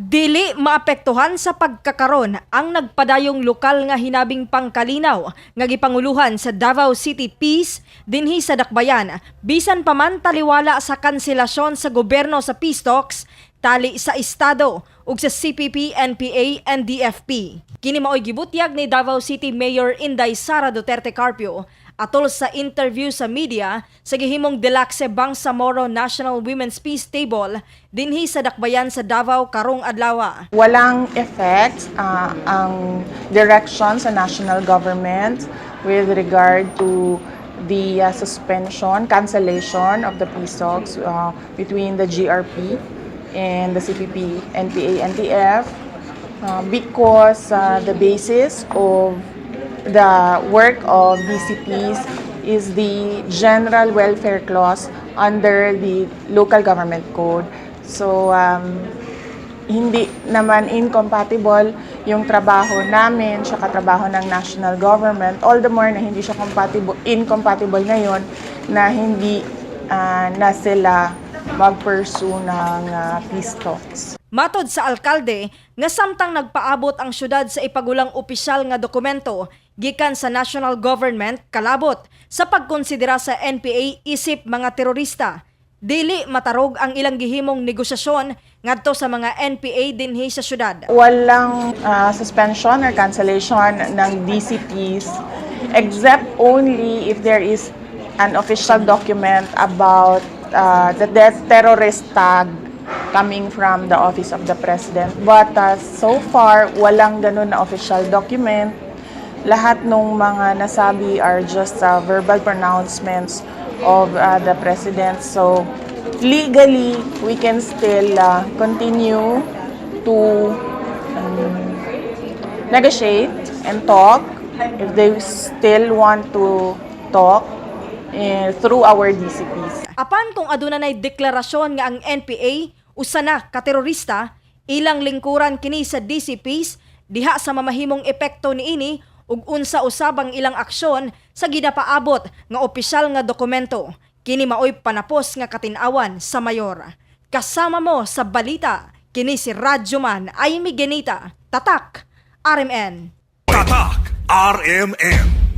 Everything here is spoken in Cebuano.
Dili maapektuhan sa pagkakaron ang nagpadayong lokal nga hinabing pangkalinaw nga gipanguluhan sa Davao City Peace dinhi sa Dakbayan, bisan pa man taliwala sa kanselasyon sa gobyerno sa peace talks tali sa estado ug sa CPP, NPA, NDFP. Kini maoy gibutyag ni Davao City Mayor Inday Sara Duterte Carpio atol sa interview sa media sa gihimong Deluxe Bangsamoro National Women's Peace Table dinhi sa Dakbayan sa Davao karong adlaw. Walang effect ang direction sa national government with regard to the suspension, cancellation of the peace talks between the GRP and the CPP, NPA, NDF because the basis of the work of DCPs is the General Welfare Clause under the Local Government Code. So, hindi naman incompatible yung trabaho namin tsaka trabaho ng national government. All the more na hindi siya incompatible ngayon na hindi na sila mag-pursue ng peace talks. Matod sa alkalde nga samtang nagpaabot ang syudad sa ipagulang opisyal nga dokumento gikan sa national government kalabot sa pagkonsidera sa NPA isip mga terorista, dili matarog ang ilang gihimong negosasyon ngadto sa mga NPA dinhi sa syudad. Walang suspension or cancellation ng DCPs except only if there is an official document about the death terrorist tag coming from the Office of the President. But so far, walang ganun na official document. Lahat ng mga nasabi are just verbal pronouncements of the President. So, legally, we can still continue to negotiate and talk if they still want to talk through our DCPs. Apan kung aduna nay deklarasyon nga ang NPA usa na ka terorista, ilang lingkuran kini sa DCPs diha sa mamahimong epekto niini ug unsa usab ang ilang aksyon sa ginapaabot nga opisyal nga dokumento. Kini maoy panapos nga katin-awan sa mayor. Kasama mo sa balita, kini si Radyoman Amy Genita, Tatak, RMN. Tatak RMN.